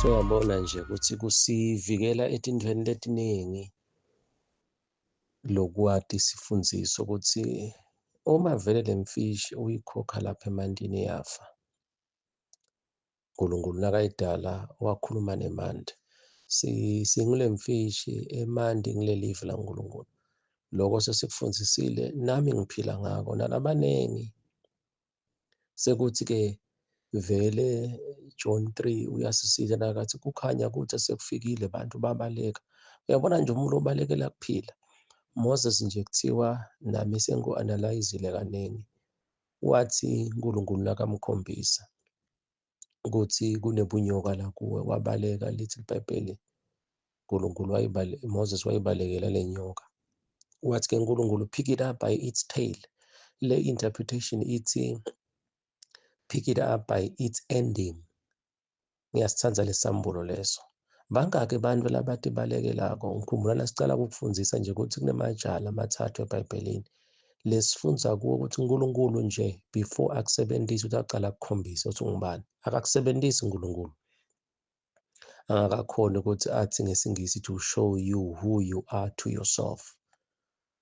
So uyabona nje ukuthi kusivikela etintweni letiningi lokwati sifundziso ukuthi uma vele le mfishi uyikhokha lapha emantini iyafa. uNkulunkulu nakayidala wakhuluma nemanti. Singule mfishi emanti ngilelive laNkulunkulu. Lokho sesikufundzisile nami ngiphila ngako nalabanengi. Sekuthi-ke vele John 3 uyasisiza nakathi kukhanya ukuthi sekufikile bantu babaleka. Uyabona nje umuntu obalekela kuphila. Moses nje kuthiwa nami sengiku-analyze-ile kaningi. Wathi uNkulunkulu nakamkhombisa ukuthi kunebunyoka la kuwe, wabaleka. Lithi iBhayibheli uNkulunkulu Moses wayibalekela le nyoka. Wathi ke uNkulunkulu pick it up by its tail. Le interpretation ithi pick it up by its ending. Ngiyasithanda lesambulo leso. Bangaki abantu labatibalekelako? Ngikhumbula nasicala ukufundisa nje ukuthi kunemajala amathathu eBhayibhelini. Lesifundza kuwo ukuthi uNkulunkulu nje before akusebenzise ukuthi aqala akukhombise ukuthi ungubani. Akakusebenzisi uNkulunkulu. Angakakhoni ukuthi athi ngesingisi to show you who you are to yourself.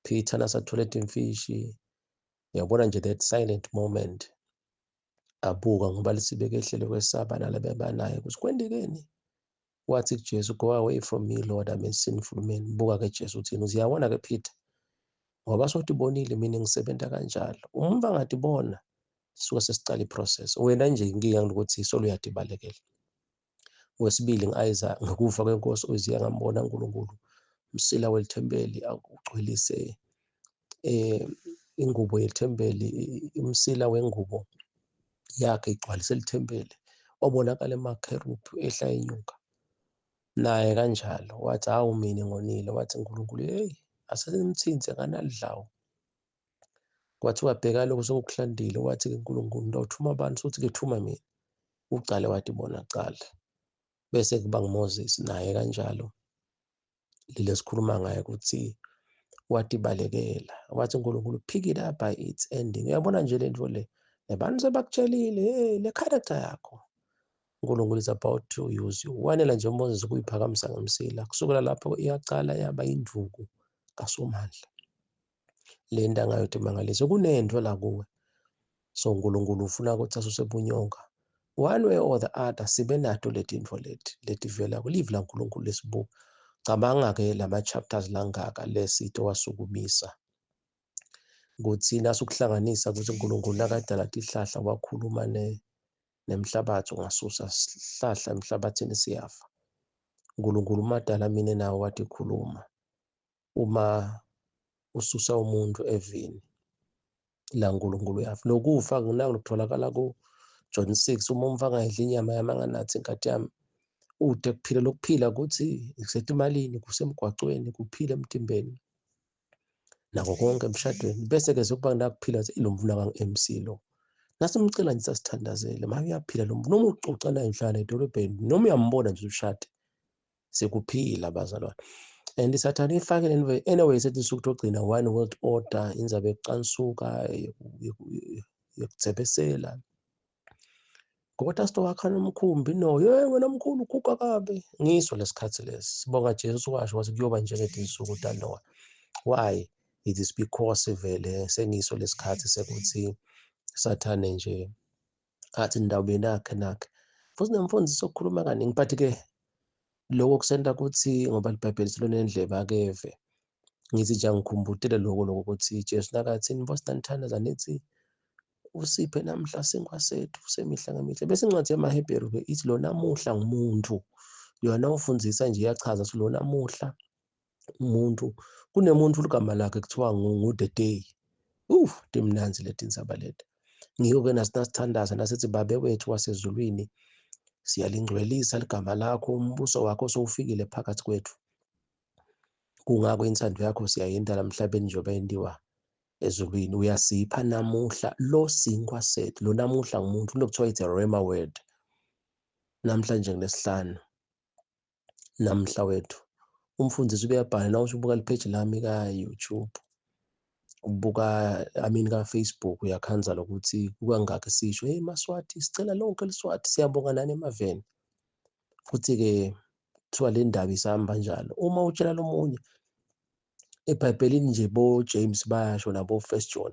Peter nasathole timfishi, uyabona nje that silent moment. Abuka ngoba lisibeke ehlele kwesaba nalaba banaye ukuthi kwendekeni. Wathi kuJesu, go away from me Lord, I'm a sinful man. Buka ke Jesu uthini, uyabona ke Peter, ngoba sotibonile mina ngisebenza kanjalo. Umuntu angatibona sisuke sesicala iprocess. Wena nje inkinga ukuthi solo uyatibalekela. Wesibili ngi-Isaac ngekufa kwenkosi uZiya ngambona uNkulunkulu umsila welithempeli akugcwelise ingubo yethempeli, umsila wengubo yakhe igcwalise lithempeli. Wabonakala emakherubhi ehla enyuka naye kanjalo. Wathi hawu mina ngonile. Wathi uNkulunkulu hey asenimthintse nganalidlawu. Kwathiwa bheka lokho sekukuhlandile. Wathi ke uNkulunkulu ndawuthuma abantu sokuthi ke thuma mina. Ucale wathi bona cala. Bese kuba nguMoses naye kanjalo. Lile sikhuluma ngaye ukuthi watibalekela. Wathi uNkulunkulu pick it up by its ending. Uyabona nje lento le. Labantu sebakutshelile hey le character yakho. uNkulunkulu is about to use you. Wanela nje uMoses ukuyiphakamisa ngemsila. Kusukela lapho iyaqala yaba induku kaSomandla. Le nto angayothi imangaliso kunento la kuwe. So uNkulunkulu ufuna ukuthi asuse bunyonga. One way or the other sibe nato letinto leti letivela kulive laNkulunkulu lesibuka. Cabanga ke lama chapters langaka lesito wasukumisa ukuthi nasukuhlanganisa ukuthi uNkulunkulu nakadala tihlahla wakhuluma nemhlabathi ungasusa sihlahla emhlabathini siyafa. uNkulunkulu umadala mina nawe wathi khuluma. Uma ususa umuntu evini la uNkulunkulu uyafa. Lokufa kunakutholakala ku John 6 uma umfa angayidli inyama yami anganathi ingati yami ude kuphila. Lokuphila ukuthi kusetimalini, kusemgwacweni, kuphila emtimbeni nako konke emshadweni. Bese ke sekuba nakuphila ukuthi lo mfuna kang-MC lo nasimcela nje sasithandazele maye uyaphila lo noma uxoxa naye uhlala edolobheni noma uyambona nje ushade sekuphila bazalwane. And sathane ifake le anyway sethi insuku zokugcina one world order indzaba yokucansuka yokudzebesela. Kodwa sitowakha nomkhumbi no ye wena mkhulu uguga kabi. Ngiso lesikhathi lesi sibonga Jesu washo wathi kuyoba njengetinsuku taNoah. Why? It is because vele sengiso lesikhathi sekuthi sathane nje athi ndawubeni nakhe nakhe futhi nemfundiso okukhuluma kaningi, but ke lokho kusenta ukuthi ngoba iBhayibheli silonendlebe akeve. Ngithi nje angikhumbutile lokho lokho ukuthi Jesu nakathi nibosinanithandaza nithi usiphe namhla sinkwa sethu semihla ngemihla. Bese incwadi yamaHebheru ke ithi lo namuhla ngumuntu. Yona ufundisa nje iyachaza ukuthi lo namuhla umuntu kunemuntu ligama lakhe kuthiwa ngu the day. Timnanzi letindzaba leti. Ngiko ke nasithandaza nasithi Babe wethu wasezulwini siyalingcwelisa ligama lakho, umbuso wakho sowufikile phakathi kwethu. Kungako inthando yakho siyayenta lamhlabeni njengoba yenziwa ezulwini. Uyasipha namuhla lo sinkwa sethu. Lo namuhla ngumuntu lokuthiwa it's a rhema word. Namhlanje ngilesihlanu namhla wethu umfundisi uyabhala na usubuka ipage lami ka YouTube ubuka I mean ka Facebook uyakhanza lokuthi kukangaki sisho hey Maswati sicela lonke liSwati siyabonga nani emaveni. Futhi-ke kuthiwa le ndaba isahamba njalo. Uma utshela lomunye eBhayibhelini nje, bo-James bayasho nabo-First John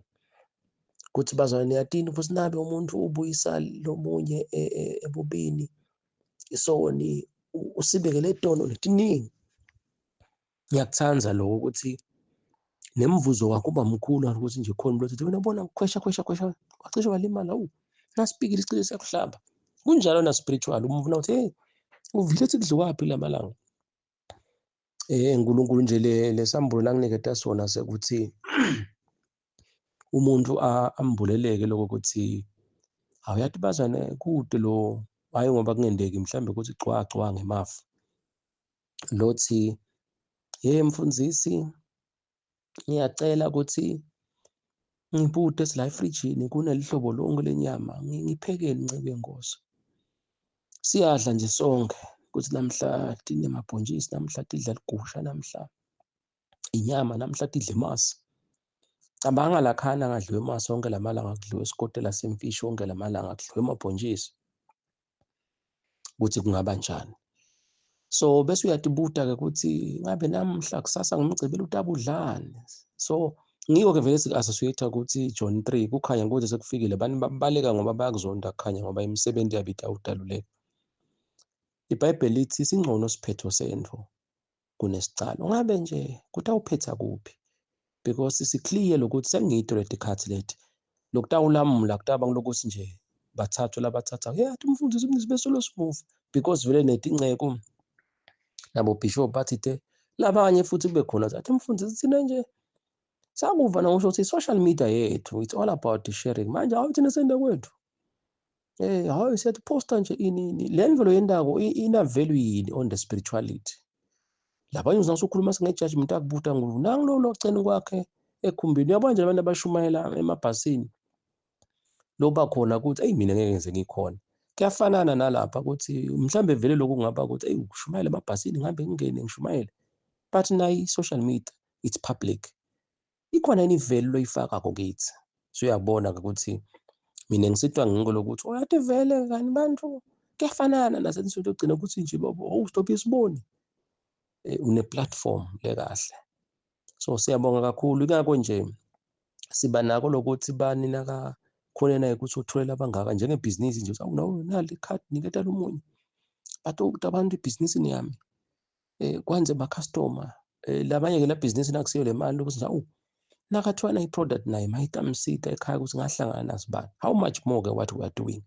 ukuthi bazalwane niyatini futhi nabe umuntu ubuyisa lomunye ebubini, isoni usibekele tono letiningi. Ngiyakuthanda lokho ukuthi nemvuzo wakho uba mkhulu ukuthi nje khona ukuthi wena bona khwesha khwesha khwesha, wacishe walimala, nasipikile isicelo siyakuhlaba. Kunjalo na spiritual, umvuna uthi hey, uvile ukuthi kudliwaphi lamalanga. uNkulunkulu nje lesambulo langiniketa sona sekuthi umuntu ambuleleke lokho ukuthi awuyathi bazane kude lo, hayi ngoba kungendeki mhlambe ukuthi gcwa gcwa ngemafu. Lothi hey mfundisi, ngiyacela ukuthi ngibude sila efrijini kunelihlobo lonke lenyama, ngiphekele inceku yenkosi. Siyadla nje sonke ukuthi namhla tinemabhontshisi, namhla tidla ligusha, namhla inyama, namhla tidla imasi. Cabanga lakhana ngadliwe imasi onke lamalanga, kudliwe isikotela semfishi onke lamalanga, kudliwe amabhontshisi, ukuthi kungaba njani. So bese uyatibuta-ke ukuthi ngabe namhla kusasa ngumgcibelo utabudlani. So ngiko-ke vele si-associate ukuthi John 3 kukhanya ukuthi sekufikile, abantu babaleka ngoba bayakuzonda kukhanya ngoba imisebenzi yabo itawudaluleka. IBhayibheli lithi singcono siphetho sento kunesicalo. Ngabe nje kutawuphetha kuphi? Because si-clear lokuthi sengito leti khathi leti lokutawulamula kutaba ngilokuthi nje bathathwe labathatha, yeah umfundisi umfundisi besolo smooth, because vele netinceku nabo bishop bathi te labanye futhi kube khona athi umfundisi thina nje sakuva ngisho ukuthi social media yethu it's all about the sharing. Manje hayi thina sende kwethu, hayi siyathi posta nje ini le ndlela yendako ina value yini on the spirituality. Labanye uzawusukhuluma singe-judgment akubuta ngulu nangu lo ceni kwakhe ekhumbini. Uyabona nje abantu abashumayela emabhasini loba khona ukuthi eyi mina ngeke ngize ngikhona. Kuyafanana nalapha ukuthi mhlambe vele lokhu kungaba ukuthi eyi ukushumayela emabhasini ngihambe ngingene ngishumayele, but nayi i-social media it's public, ikhona yini i-value loyifakako kithi. So uyabona-ke ukuthi mina ngisitwa ngiko lokuthi uyathi vele kani bantu kuyafanana nasenisuthi ogcina ukuthi nje babo oh stop isiboni, une platform lekahle. So siyabonga kakhulu ingakho nje siba nako lokuthi bani naka khona naye ukuthi utholela abangaka njengebhizinisi nje awunawo nali card niketa lomunye, but abantu ibhizinisini yami kwanze ba customer labanye ke la business nakusiyo le mali ukuthi awu nakathiwa na i-product naye mayitamsita ekhaya ukuthi ngahlangana nasibani, how much more ke what we are doing.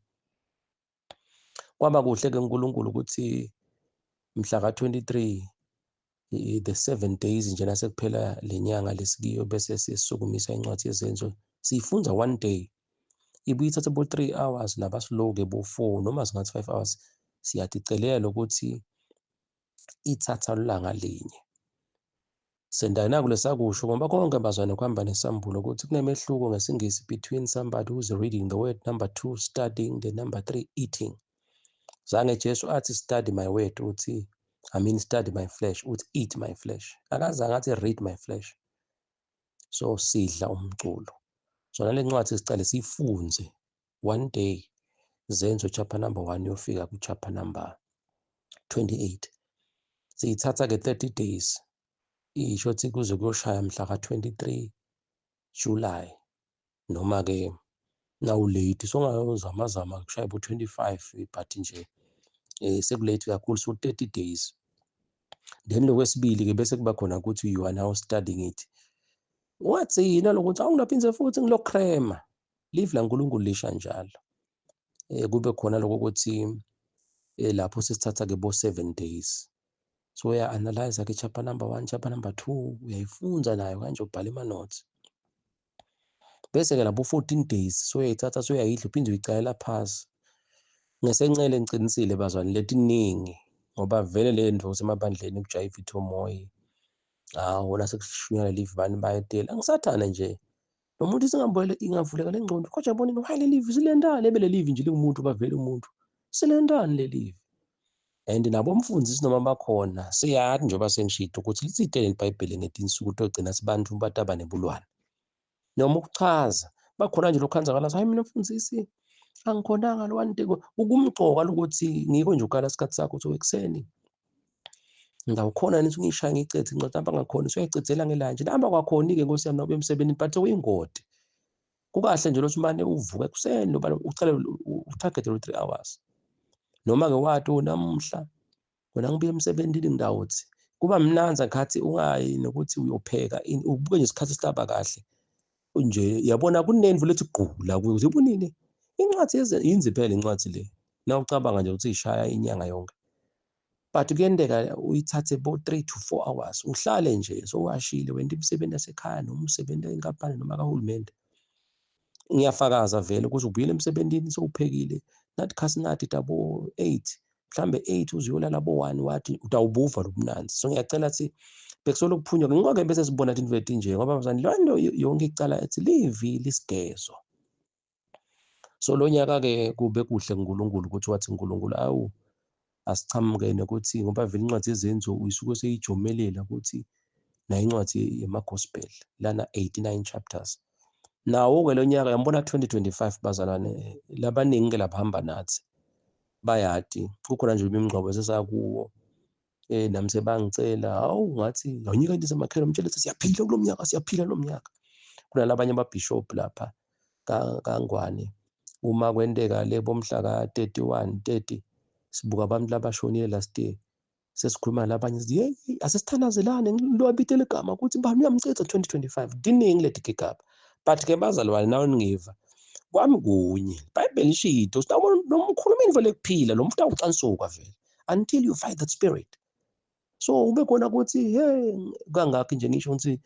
Kwaba kuhle ke uNkulunkulu ukuthi mhla ka-23 the 7 days nje nasekuphela lenyanga lesikiyo bese sisukumisa incwadi yezenzo siyifunza one day, ibuye ithathe bo 3 hours laba slow ke bo 4 noma singathi 5 hours. Siyaticelela ukuthi ithatha ilanga linye. Sendana kulesakusho ngoba konke bazwane kuhamba nesambulo ukuthi kunemehluko ngesingisi between somebody who's reading the word, number 2 studying, the number 3 eating. Zange Jesu athi study my word, uthi I mean study my flesh, uthi eat my flesh. Akazange athi read my flesh. So sidla umculo. So nale ncwadi sicale siyifunze one day, Zenzo chapter number 1 yofika ku chapter number 28. Siyithatha ke 30 days. Isho ukuthi kuze kuyoshaya mhla ka-23 July noma ke nawu late songazamazama kushaya bo 25, but nje sekulate kakhulu, so 30 days. Then lokwesibili ke bese kuba khona ukuthi you are now studying it. Wathi yini lokuthi awungaphindze futhi ngilocrema live la uNkulunkulu lisha njalo. Kube khona lokho ukuthi lapho sesithatha ke bo 7 days. So uya analyze ke chapter number 1, chapter number 2, uyayifunza nayo kanje ubhala ama notes. Bese ke labo 14 days so uyayithatha so uyayidla uphinde uyicalela phasi. Ngesencele ngicinisile bazwane letiningi ngoba vele le ndvo semabandleni kujayiva ithomoyi. Hawo nasekushunyana live bani bayetela. Angisathana nje. Lo muntu singambuyele ingavuleka lengqondo kodwa yabona why le live silentani ebele live nje lingumuntu bavele umuntu. Silentani le live. And nabo umfundisi noma bakhona siyathi njengoba sengishito ukuthi litsite iBhayibheli ngetinsuku togcina sibantu bataba nebulwane. Noma ukuchaza bakhona nje lokhanzakala hayi mina mfundisi Angikhonanga lo one day ukumgcoka lokuthi ngiko nje ukala isikhathi sakho ukuthi ekuseni ngawukhona yini ukuthi ngiyishaye ngiyicedze incwadi, hamba ngakhona usuyayicedzela ngelanje, nihamba kwakhona-ke nkosi yami nakuya emsebenzini, but uyingodi. Kukahle nje lokuthi umane uvuke ekuseni noba ucale utargete lo 3 hours. Noma-ke wathi namuhla wena ngibuye emsebenzini ngidawuthi kuba mnanzi ngikhathi ungayi nokuthi uyopheka ubuke nje isikhathi sihlaba kahle nje, yabona kunendvu lethi gqu la kuyo ukuthi ubunini incwadi yinzi phela incwadi le nawucabanga nje ukuthi ishaya inyanga yonke, but kuyenteka uyithathe bo 3 to 4 hours uhlale nje sowashile wena imisebenzi yasekhaya noma usebenza enkampani noma kahulumende. Ngiyafakaza vele ukuthi ubuyele emsebenzini sowuphekile nathi khasi nathi tabo 8 mhlambe 8 uzuyolala bo 1 wathi utawubuva lobunanzi. So ngiyacela thi bekusolo kuphunywa ngoke bese sibona into etinje ngoba bazani lo yonke icala ethi livi lisigezo. So lo nyaka ke kube kuhle kuNkulunkulu ukuthi wathi uNkulunkulu awu asichamuke nokuthi ngoba vele incwadi yezenzo uyisuke seyijomelela ukuthi na incwadi yema-gospel lana 89 chapters. Nawo ke lo nyaka yambona 2025 bazalwane labaningi ke labahamba nathi bayati kukhona nje imingcwabo esesakuwo nami sebangicela hawu ngathi awunyika into semakhela umtshele ukuthi siyaphila kulo mnyaka, siyaphila lo mnyaka. Kunalabanye ababishop lapha kaNgwane uma kwenteka lebo mhla ka 31 30 sibuka abantu labashonile last year sesikhuluma labanye sithi hey asisithandazelane lwabitela igama ukuthi bani uyamcitha 2025 diningi leti gigaba. But ke bazalwane nawe ningiva kwami kunye iBhayibheli lishito noma ukhuluma into lekuphila lo muntu awucansuka vele until you fight that spirit. So ube khona ukuthi hey kangakhi nje ngisho ukuthi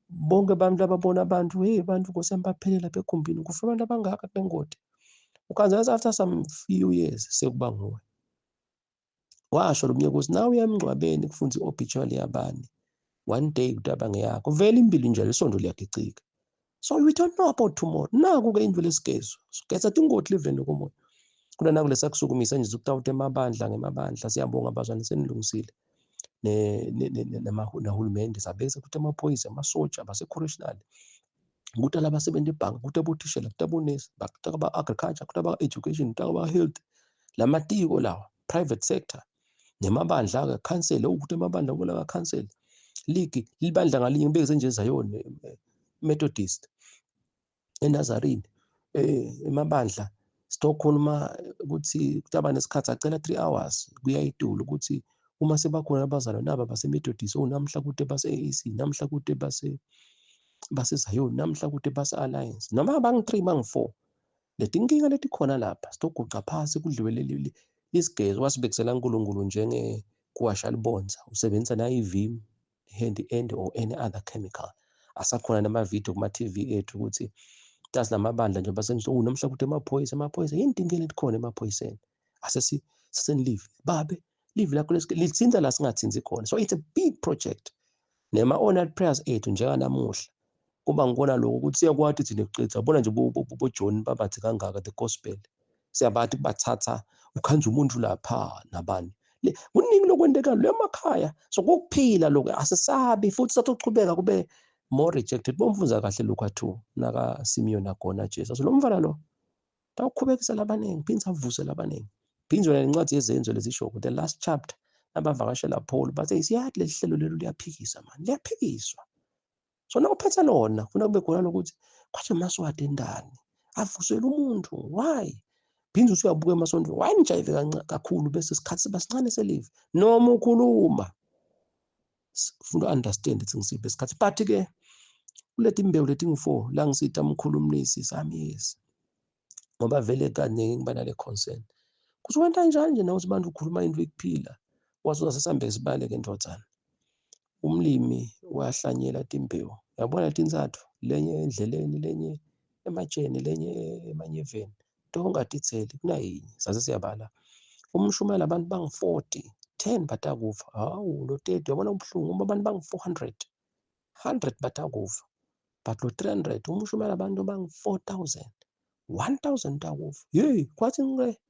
bonke abantu ababona abantu hey abantu Nkosi yami baphelele lapha ekhumbini kufa abantu abangaka kule ngodi, ukhanza after some few years sekuba nguwe. Washo lo mnyaka ukuthi nawe uyamngcwabeni kufunza i-obituary yabani one day kutaba ngeyakho vele impilo njalo isondo liyagicika. So we don't know about tomorrow. Naku-ke indlu lesigezo sigeza tingoti liveni lokomoya kuna naku lesakusukumisa nje ukutawuta emabandla ngemabandla. Siyabonga bazwane senilungisile nahulumende sabekisa ukuthi amaphoyisa amasotsha abase-correctional kuthi labasebenza ebhanki kuthi abothishela kuthi abonesi kuthi aba-agriculture kuthi aba-education kuthi aba-health lamatiko lawa private sector nemabandla-ke khansela ukuthi amabandla kubona kakhansela league libandla ngalinye ngibekise nje Zion Methodist eNazarene emabandla sitokhuluma ukuthi kutaba nesikhathi acela 3 hours kuya itulu ukuthi uma sebakhona abazalwane naba base-Methodist oh namhla kude base-AAC namhla kude base-Zion namhla kude base-Alliance noma bangu-3 bangu-4 letinkinga letikhona lapha sitoguca phasi kudliwe leli lisigezo wasibekisela uNkulunkulu njenge kuwasha libonza usebenzisa na i-Vim handy end or any other chemical. Asakhona nama-video kuma-TV ethu ukuthi tazi lamabandla njengoba sengisho namhla kude emaphoyisa amaphoyisa yini inkinga elikhona emaphoyiseni asesi senilive babe live lakho lithinta la singathinzi khona. So it's a big project nema all night prayers ethu njenganamuhla kuba ngibona lokho ukuthi siyakwati thina kucitha bona nje bo John babathi kangaka the gospel siyabathi kubathatha ukhanza umuntu lapha nabani kuningi lokwenteka lo emakhaya. So kokuphila lokho asisabi futhi sathochubeka kube more rejected. Bomfunza kahle Luka 2 naka Simeon agona Jesu so lo mfana lo tawukhubekisa labaningi phindze avuse labaningi phindze wena incwadi yezenzo lezisho the last chapter nabavakashela Paul bathe siyathi leli hlelo lelo liyaphikisa man liyaphikiswa. So nawuphethe lona kufuna kube khona lokuthi kwathi maswati endani avusele umuntu why phindze usuyabuka emasontweni why nijayive kakhulu bese isikhathi siba sincane selive noma ukhuluma ufuna understand ukuthi ngisiphi isikhathi. But ke kuleti imbewu leti ngu-4 la ngisita mkhulu umnisi sami yes ngoba vele kaningi ngiba nale concern kuthi wenta kanjani nje nawe abantu ukhuluma into ekuphila wathi uzasesambe sibaleke ndodzana. Umlimi wahlanyela timbewu yabona tintsatfu lenye endleleni lenye ematsheni lenye emanyeveni tongatitseli kunayinye sase siyabala umshumela abantu bangu-40 10 batakufa hawu lo 30 yabona ubuhlungu uma abantu bangu-400 100 batakufa but lo 300 umshumela abantu bangu-4000 1000 takufa hey kwathi ngike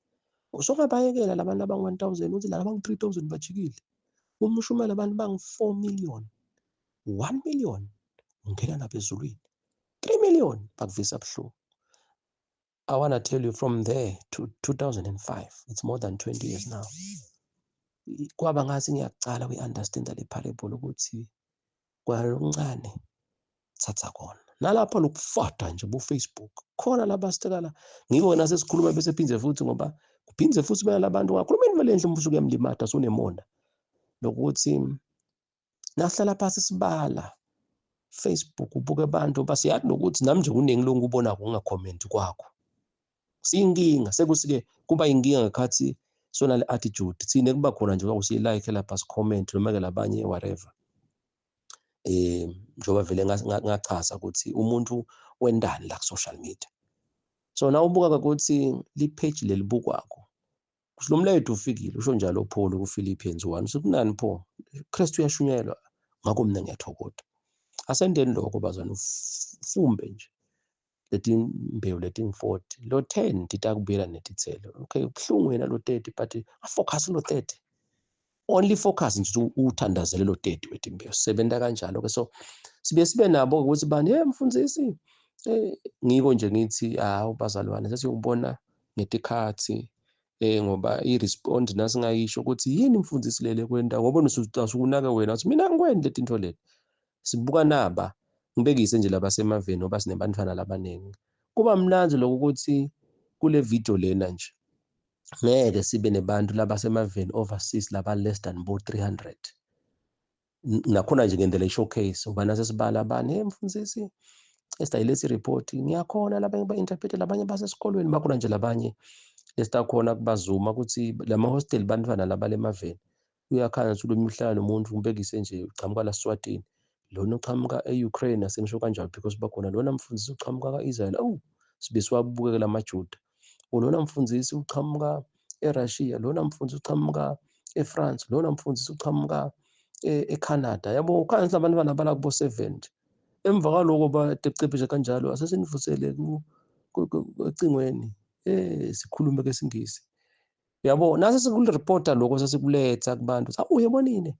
usungabayekela labantu abangu-1000 uthi laba bangu-3000 bajikile umshumela abantu bangu-4 million 1 million ungena nabo ezulwini 3 million bakuvisa buhlungu. I want to tell you from there to 2005, it's more than 20 years now. Kwaba ngathi ngiyacala uyi-understand le parable ukuthi kwalokuncane thatha kona. Nalapho lokufada nje bo-Facebook khona labasitekala ngiko nasesikhuluma bese phindze futhi ngoba kuphindze futhi bena labantu ngakhuluma into lenhle umbuso kuyamlimata sunemona lokuthi nasihlala phasi sibala Facebook ubuke abantu basiyazi nokuthi nami nje kuningi lokubona kungakhomenti kwakho. Siyinkinga sekusike kuba inkinga ngekhathi sona le attitude thina kuba khona nje kwakusiyi-like lapha si-comment noma ke labanye whatever. Njengoba vele ngachaza ukuthi umuntu wendani la ku-social media. So na ubuka ukuthi li-page lelibukwakho lo mlayeto ufikile usho njalo Paul ku-Philippians 1 sekunani pho Kristu uyashunyayelwa ngakho mina ngiyathokoza. Asendeni lokho bazwana ufumbe nje letimbewu leting-40 lo 10 titakubuyela netitselo. Okay, kubuhlungu yena lo 30 but afocus lo 30 only focus nje uthandazele lo 30 wetimbewu sebenza kanjalo ke. So sibe nabo ukuthi bani hey mfundisi ngiko nje ngithi hawu bazalwane sesiyokubona ngetikhathi ngoba i-respond nasingayisho ukuthi yini mfundisi lele kwenda ngoba usukunaka wena uthi mina ngikwendi letinto leli. Sibuka naba ngibekise nje labasemaveni ngoba sinebantwana labaningi. Kuba mnandzi lokho ukuthi kule video lena nje ngeke sibe nebantu labasemaveni overseas laba less than bo 300. Nakhona nje ngendlela i-showcase ngoba nasesibala abani hey mfundisi esitayilesi report ngiyakhona labanye ba-interpret labanye basesikolweni bakhona nje labanye lesitakhona kubazuma ukuthi lama hostel bantwana labalemaveni uyakhanya ukuthi lo uhlala nomuntu umbekise nje uqhamuka la Swatini lona uqhamuka e-Ukraine asengisho kanjalo because bakhona lona mfundisi uqhamuka ka-Israel awu sibe siwabukela lamaJuda lona mfundisi uqhamuka eRussia lona mfundisi uqhamuka eFrance lona mfundisi uqhamuka eCanada yabo ukhanya ukuthi abantwana bala kubo 70 emva kwaloko batecephisha kanjalo asesinivusele ecingweni sikhulume ke singisi yabo nase sikureporta lokho sesikuletha kubantu awu uyabonile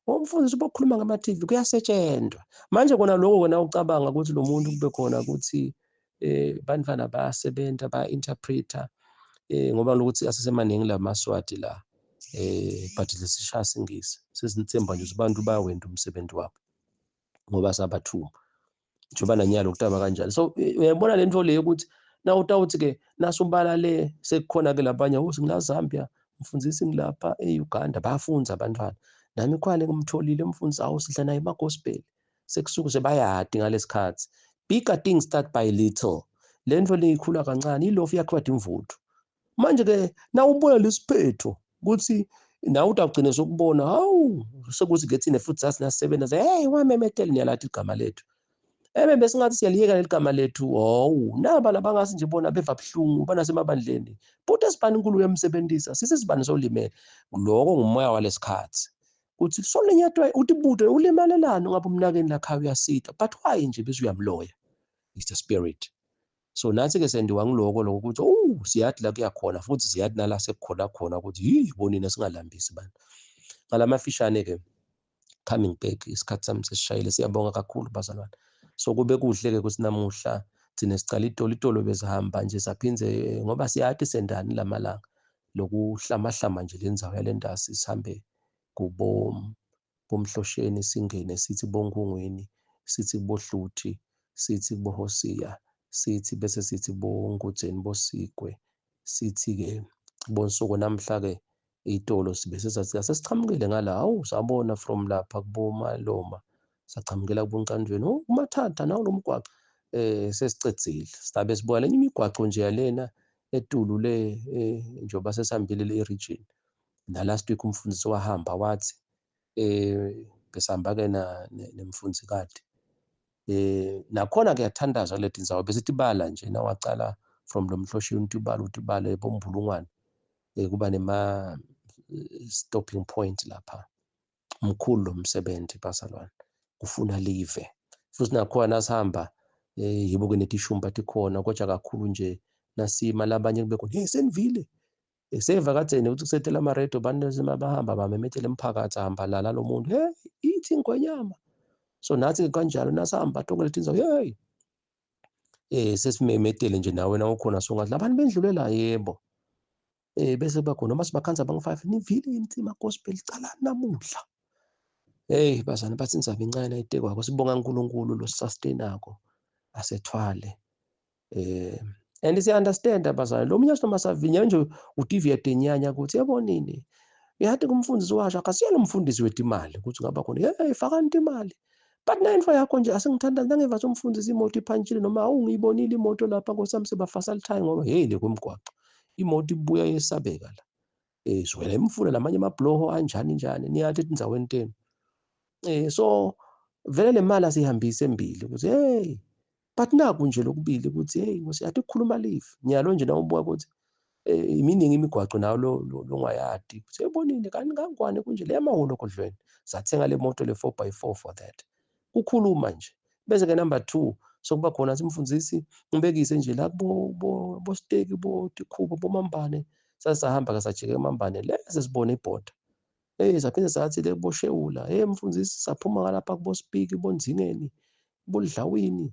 umfundisi ubokhuluma ngama TV kuyasetshenzwa manje kona lokho kona ucabanga ukuthi lo muntu kube khona ukuthi bantwana bayasebenza ba interpreter ngoba lokuthi asesemaningi lamaswati la but lesishaya singisi sesinithemba nje abantu bayawenda umsebenzi wabo ngoba sabathuma njengoba nanyalo kutaba kanjalo. So uyabona lento leyo ukuthi na utawuthi ke nasubala le sekukhona ke labanye ngila Zambia mfundisi ngilapha eUganda bayafunza abantwana nami kwale ngimtholile umfundisi awu sidla naye ema gospel sekusuku sebayadi ngalesikhathi. Bigger things start by little lento leyikhula kancane ilofu yakhiwa imvuthu manje ke na ubona lesiphetho ukuthi nawe utagcina sokubona hawu sekuthi ke thina futhi sasinasebenza hey wamemetela niyalathi igama lethu ebe besingathi siyaliyeka leligama lethu hawu naba labangasi nje bona beva buhlungu banasemabandleni buthi esibani inkulu uyamsebenzisa sisesibani solimele lokho ngumoya walesikhathi uthi solenyatwa uthi bude ulimalelana ungabe umnakeni lakha uyasita but why nje bese uyamloya it's the spirit. So nathi ke sendiwa ngiloko lokho ukuthi oh siyathi la kuyakhona futhi siyathi nala sekukhona khona ukuthi yi bonina singalambisi bantu ngalamafishane ke coming back isikhathi sami sesishayile. Siyabonga kakhulu bazalwane. So kube kuhle ke ukuthi namuhla thina sicala itolo bezihamba nje saphindze ngoba siyathi sendani lamalanga lokuhlamahlama nje lendzawo yalendasi sihambe kubo bomhlosheni singene sithi bonkungwini sithi bohluthi sithi bohosiya sithi bese sithi bongudzeni bosigwe sithi ke bonsuku namhla ke itolo sibe sesathi asesichamukele ngala awu sabona from lapha kubomaloma sachamukela kubonkandweni umathatha nawo lo mgwaqo sesicedzile sidabe sibuka lenye imigwaqo nje yalena etulu le njengoba sesihambile le region. Na last week umfundisi wahamba wathi besihamba ke na nemfundisi nakhona kuyathandazwa le tindzawo bese tibala nje nawacala from lo mhloshini utibala utibale bombulungwane kuba nema stopping point lapha mkhulu lo msebenzi bazalwane kufuna live futhi nakhona nasihamba yibo ke netishumba tikhona kodwa kakhulu nje nasima labanye kube khona hey senivile seva kadzeni ukuthi kusetela amaredo bantu bahamba bamemethele emphakathi ahamba lala lo muntu hey ithi ingwenyama. So nathi kanjalo nasihamba tonke letindzawo hey Sesimemetele nje nawe na ukhona songathi labantu bendlulela yebo. Bese kuba khona noma sibakhanza bangu-5 nivile yini ukuthi ama-gospel cala namuhla. Hey bazana bathi indzaba incane ayitekwako, sibonga uNkulunkulu lo sustainako asethwale. And siya understand abazali lo munye noma savinya nje utivia denyanya ukuthi yabonini uyathi kumfundisi washo akasiyena umfundisi wetimali ukuthi ngaba khona hey fakani imali but nayinfo yakho nje asengithanda nangeva somfundisi imoto iphantshile noma awungiyibonile imoto lapha nkosami sebafasa lithayi ngoba hey le kumgwaqo imoto ibuya yesabeka la zwela imfula lamanye amabhloho anjani njani niyathi etindzaweni tenu so vele le mali asihambise embili ukuthi hey but naku nje lokubili ukuthi hey nkosi yathi ukukhuluma live nyalo nje nawubuka ukuthi iminingi imigwaqo nawo longayadi ukuthi ebonini kanti kangwane kunje le amaholo kodlweni sathenga le moto le 4x4 for that kukhuluma nje. Bese ke number 2 sokuba khona simfundisi ngibekise nje la kubo bo steki bo tikhubo bomambane sasahamba ke sajike emambane leze sibone ibhoda saphinde sathi le boshewula hey mfundisi saphuma ngalapha kubo speak bonzingeni bodlawini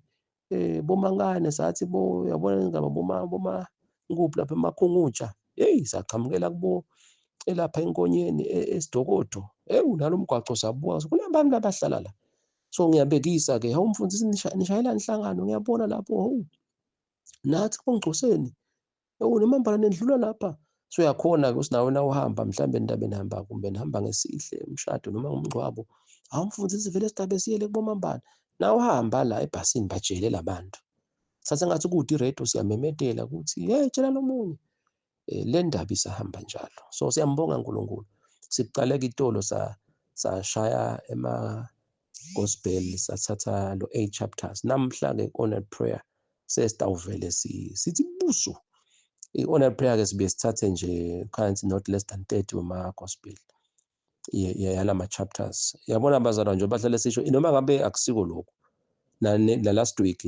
bomangane sathi bo yabona ingaba boma nguphi lapha emakhungutsha hey saqhamukela kubo elapha enkonyeni esidokodo hey unalo umgwaqo sabuka kunabantu abahlala la. So ngiyabekisa ke hawu mfundisi nishayela inhlangano ngiyabona lapho hawu nathi kongcoseni nemambala nendlula lapha. So uyakhona ke usinawe na uhamba mhlambe endabeni hamba kumbe nihamba ngesihle umshado noma ngumngcwabo hawu mfundisi vele sidabe siyele kubomambala na uhamba la ebhasini bajele labantu sathe ngathi kude iradio siyamemetela ukuthi hey tshela lomunye le ndaba isahamba njalo. So siyambonga uNkulunkulu siqale itolo sashaya ema gospel sathatha lo 8 chapters namhla ke on prayer sesitawuvele sithi buso i-honor prayer ke sibe sithathe nje currently not less than 30 wema gospel yalama chapters. Yabona abazalwa nje bahlale sisho noma ngabe akusiko lokho na last week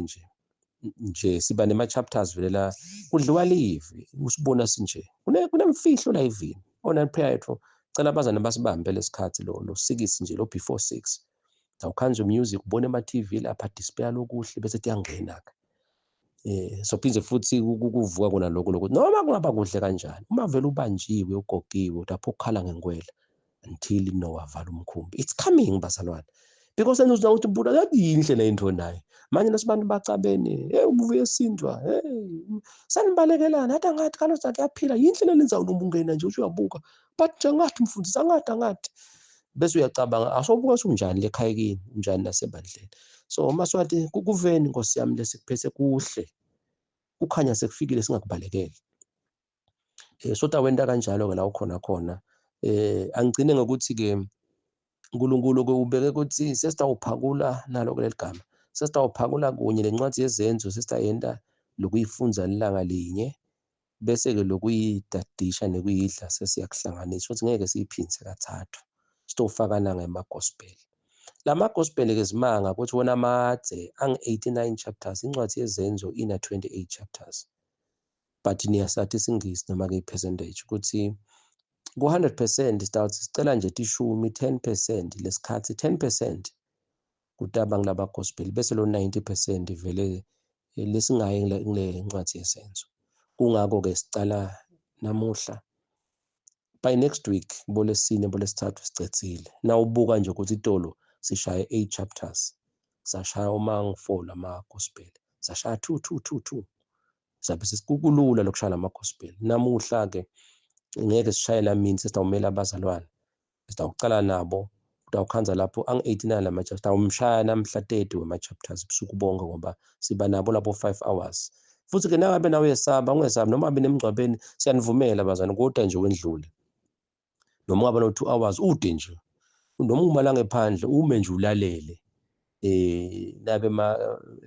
nje siba nema chapters vele la kudliwa live usibona sinje kunemfihlo la ivini honor prayer yethu. Cela abazalwane basibambe lesikhathi lo 6 nje lo before 6 awukhanze music ubone ema TV lapha display lokuhle bese kuyangena ke so phinde futhi kuvuka kona lokho lokho noma kungaba kuhle kanjani uma vele ubanjiwe ugogiwe lapho ukhala ngengwela until Noah vala umkhumbi. It's coming bazalwane because enuzwa ukuthi buda yinhle le into naye manje nasibantu bacabene hey ubuye esindwa hey sanibalekelana athi angathi kaloku kuyaphila yinhle le ndzawo noma ungena nje uthi uyabuka but nje angathi mfundisi angathi bese uyacabanga asobuka unjani lekhaya kini unjani nasebandleni. So maswathi kuveni Nkosi yami lesikuphethe kuhle kukhanya sekufikile singakubalekeli. So tawenta kanjalo ke la ukhona khona. Angigcine ngokuthi ke uNkulunkulu ke ubeke ukuthi sesitawuphakula nalo kuleli gama sesitawuphakula kunye lencwadi yezenzo sesitayenta lokuyifunza ilanga linye bese ke lokuyidadisha nekuyidla sesiyakuhlanganisa ukuthi ngeke siyiphindise kathathu sitofakana ngema gospel. Lama gospel ke zimanga ukuthi wona madze ang 89 chapters incwadi yezenzo ina 28 chapters but niyasathi isingisi noma ke percentage ukuthi ku 100% start sicela nje tishumi 10% lesikhathi 10% kutaba ngilaba gospel bese lo 90% vele lesingaye ngile ncwadi yesenzo. Kungakho ke sicala namuhla by next week bolesine bolesithathu sicedzile. Nawubuka nje ukuthi itolo sishaye 8 chapters sashaya uma ngi4 lama gospel sashaya 2 2 2 2 sabe sesikukulula lokushaya lama gospel. Namuhla ke ngeke sishaye la mini sesitawumela abazalwane sitawucala nabo utawukhanza lapho ang 89 lama chapters tawumshaya namhla 30 wema chapters busuku bonke ngoba siba nabo lapho 5 hours. Futhi ke nangabe nawe uyesaba ungesabi noma abe nemngcwabeni siyanivumela bazana kodwa nje wendlule noma ungaba no 2 hours ude nje noma uma la ngephandle ume nje ulalele nabe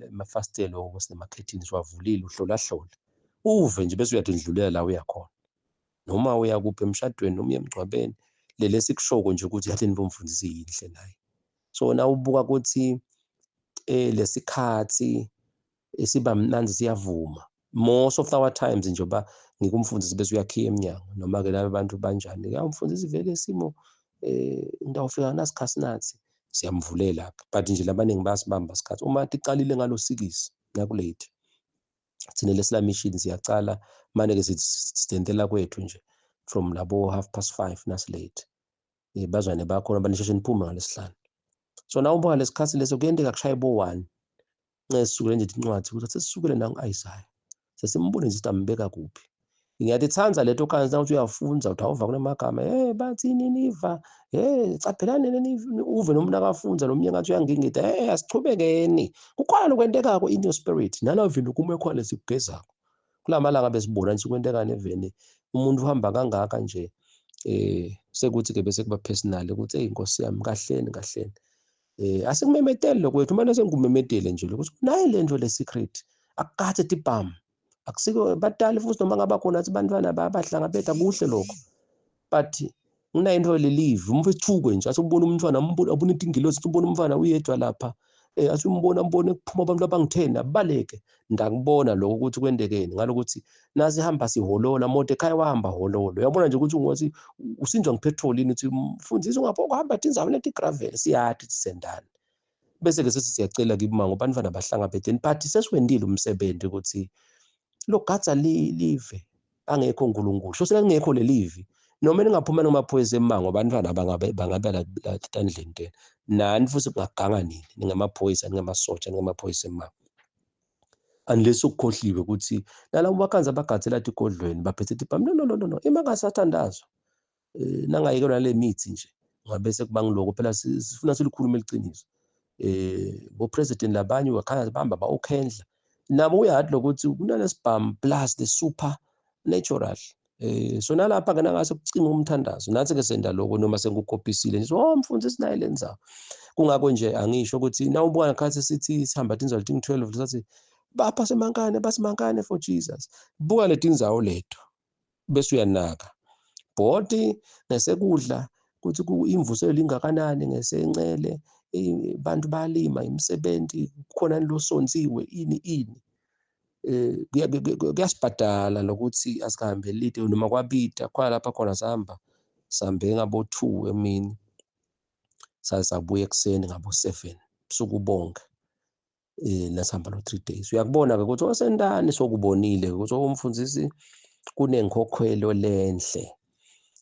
emafastelo okusemakhethini siwavulile uhlola hlola uve nje bese uyadindlulela la uyakhona noma uya kuphi emshadweni noma uya emngcwabeni lele sikushoko nje ukuthi yathi nibomfundisi yinhle naye. So na ubuka ukuthi lesikhathi esiba mnandi siyavuma most of our times njengoba ngikumfundisi bese uyakhiya eminyango noma ke laba bantu banjani uyamfundisi vele isimo ngitawufika nasikhathi nathi siyamvulela but nje labaningi bayasibamba isikhathi uma ticalile ngalo 6 nakulate. Thina lesila mission siyacala manje ke sidentela kwethu nje from labo 5:30 nasilate. Bazwane bakhona banisheshe niphume ngalesihlanu. So na ubuka lesikhathi leso kuyenteka kushaye bo 1. Ngesukele nje incwadi ukuthi sesisukele nangu Isaiah. Sesimbone nje ukuthi kuphi. Ngiyatithanda leto kanti nawuthi uyafunza uthi awuva kunemagama hey bathi Niniva, hey caphelani Niniva, uve nomuntu akafunza nomunye ngathi uyangingida, hey asichubekeni. Kukhona lokwentekako in your spirit nalavini kume khona lesikugezako. Kulamalanga besibona nje kwentekani eveni umuntu uhamba kangaka nje sekuthi ke bese kuba personal ukuthi hey Nkosi yami kahleni kahleni. Asikumemetele lokwethu manje sengikumemetele nje lokuthi nayi lento le secret akukathe tibhamu akusiko batali futhi noma ngaba khona athi bantwana bahlangabetha kuhle lokho but nginayo into lelive umfethuke nje athi ubona umntwana abona intingilozi ubona umfana uyedwa lapha athi umbona ambone kuphuma abantu abangu-10 abaleke ndakubona lokho ukuthi kwendekeni ngalokuthi nasihamba siholola Mordekai wahamba hololo uyabona nje ukuthi ungathi usinjwa ngipetrol yini uthi mfundisi ungapho kuhamba tindzawo leti gravel siyathi sendani bese ke sesithi siyacela kimango bantwana bahlangabeteni but sesiwendile umsebenzi ukuthi logadza live angekho uNkulunkulu so selingekho lelivi noma ningaphuma nomaphoyisa emango abantwana bangabe bangabe la tandleni tena nani futhi kungaganga nini ningamaphoyisa ningamasotsha ningamaphoyisa emango unless ukukhohliwe ukuthi nalabo bakhanza abagatsela tigodlweni baphethe tibhamu no no no no no imangasathandazwa nangayikelwa nale mithi nje ngabe sekuba ngiloko phela sifuna silikhulume iqiniso bo president labanye wakhanya bahamba ba ukhendla nabo uyazi lokuthi kunalesibhamu plus the super natural so nalapha ke nangase kucinga umthandazo nathi ke senda lokho noma sengikukopisile nje oh mfundisi naye lenzawo kungakho nje angisho ukuthi nawubuka ngakhathi sithi sihamba tindzawo letingu 12 sathi bapha semankane basimankane for Jesus buka letindzawo leto bese uyanaka bhodi ngesekudla kuthi imvuselelo ingakanani ngesencele bantu balima imisebenzi kukhona losonsiwe ini ini kuyasibhadala lokuthi asihambe lide noma kwabida khona lapha khona sihamba sambe ngabo 2 emini sazabuya ekuseni ngabo 7 busuku bonke nasihamba lo 3 days uyakubona ke ukuthi osentani sokubonile ukuthi umfundisi kunenkhokhelo lenhle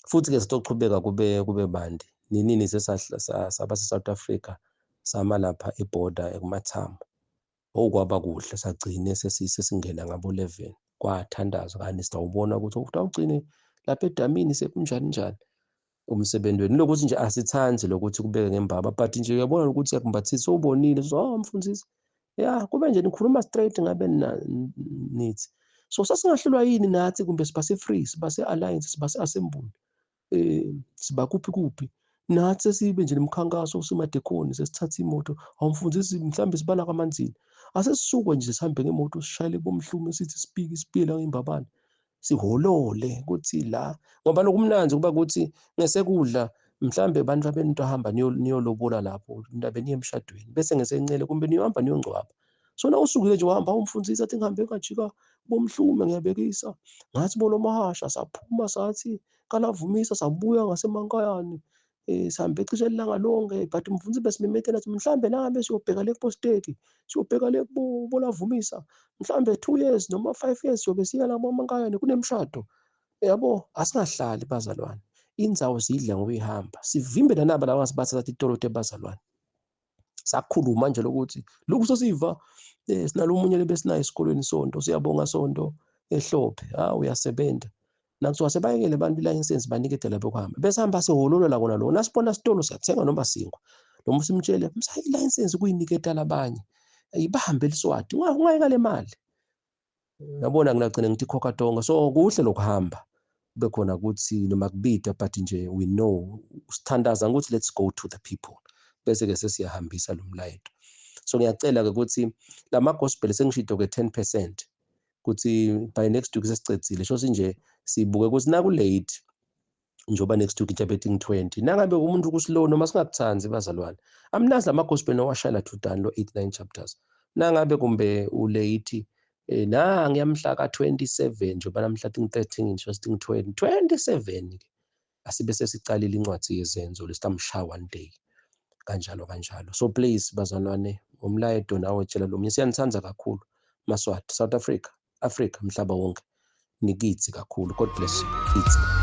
futhi ke sitochubeka kube bandi ninini sesaba se South Africa sama lapha eborder ekuMathamo okwaba kuhle sagcine sesingena ngabo 11 kwathandazwa kani sitawubona ukuthi utawugcine lapha edamini sekunjani njani umsebenzi wenu lokuthi nje asithandi lokuthi kubeke ngembaba but nje uyabona ukuthi yakumbathisa ubonile so oh mfundisi ya kube nje nikhuluma straight ngabe nithi so sasingahlulwa yini nathi kumbe siba se free siba se alliance siba se assembly siba kuphi kuphi nathi sesibe nje nemkhankaso simadekoni sesithatha imoto awumfundisi mhlambe sibala kwamanzini asesisuke nje sihambe ngemoto sishayele bomhlume sithi sipiki sipila ngimbabane siholole ukuthi la ngoba lokumnanzi kuba ukuthi ngesekudla mhlambe abantu abento hamba niyolobola lapho indaba niye emshadweni bese ngesencele kumbe niyohamba niyongcwaba so na usukile nje wahamba umfundisi athi ngihambe ngajika bomhlume ngiyabekisa ngathi bolomahasha saphuma sathi kalavumisa sabuya ngasemankayani sihambe cishe ilanga lonke but umfundisi besimemetela athi mhlambe nangabe siyobheka le posteki siyobheka le bolavumisa mhlambe 2 years noma 5 years siyobe siya lapho emankayani kunemshado yabo asingahlali bazalwane indzawo zidla ngokuyihamba sivimbe nanaba laba sibathatha itolo tebazalwane sakhuluma nje lokuthi lokhu sesiva sinalomunye lebesinayo esikolweni sonto siyabonga sonto ehlophe ha uyasebenza nakuthiwa sebayekele abantu ilayisensi banikede lapho kuhamba bese hamba siholola la kona lo nasibona sitolo siyathenga noma sinkwa noma simtshele msa ilayisensi kuyiniketa labanye ibahambe liswati ungayeka le mali yabona ngilagcina ngithi khokha tonga so kuhle lokuhamba kube khona ukuthi noma kubida but nje we know sithandaza ukuthi let's go to the people bese ke sesiyahambisa lo mlayeto so ngiyacela ke ukuthi lama gospel sengishido ke 10% ukuthi by next week sesicedzile sho nje sibuke ukuthi naku late njoba next week nje bethi 20 nangabe umuntu kuslow noma singakuthandi bazalwane amnazi lama gospel nowashayela thudani lo 89 chapters nangabe kumbe ulate na ngiyamhla ka 27 njengoba namhla 13 nje 20 27 ke asibe sesicalile incwadi yezenzo lesitamsha one day kanjalo kanjalo so please bazalwane umlayeto nawe tshela lo mnye siyanithanda kakhulu Maswati South Africa. Afrika, mhlaba wonke, nikithi kakhulu. God bless you. Kithi.